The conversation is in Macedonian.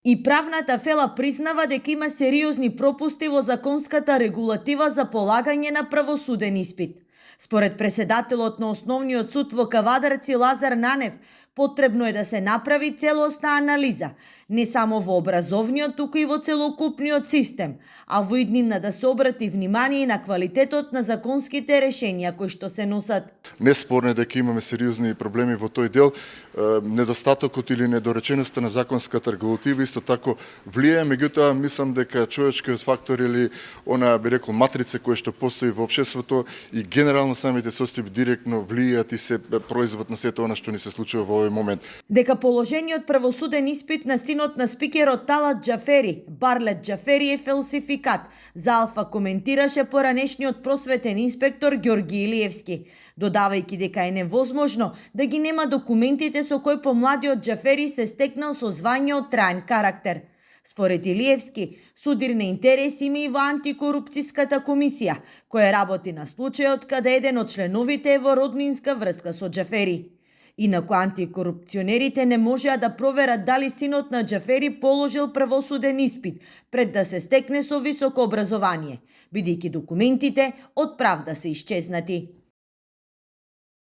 И правната фела признава дека има сериозни пропусти во законската регулатива за полагање на правосуден испит. Според преседателот на Основниот суд во Кавадарци Лазар Нанев, потребно е да се направи целосна анализа, не само во образовниот, туку и во целокупниот систем, а во иднина да се обрати внимание на квалитетот на законските решенија кои што се носат. Неспорно е дека имаме сериозни проблеми во тој дел. Недостатокот или недореченоста на законската регулатива исто тако влијае, меѓутоа мислам дека човечкиот фактор или она би рекол матрица која што постои во општеството и генерално самите состојби директно влијаат и се производ на сето она што ни се случува во овој момент. Дека положениот правосуден испит на синот на спикерот Талат Џафери, Барлет Џафери, е фалсификат, за Алфа коментираше поранешниот просветен инспектор Ѓорги Илиевски, додавајќи дека е невозможно да ги нема документите со кои помладиот Џафери се стекнал со звање од траен карактер. Според Илиевски, судирни интереси има и во антикорупцијската комисија, која работи на случајот каде еден од членовите е во роднинска врска со Џафери. Инаку антикорупционерите не можеа да проверат дали синот на Џафери положил правосуден испит пред да се стекне со високо образование, бидејќи документите од правда се исчезнати.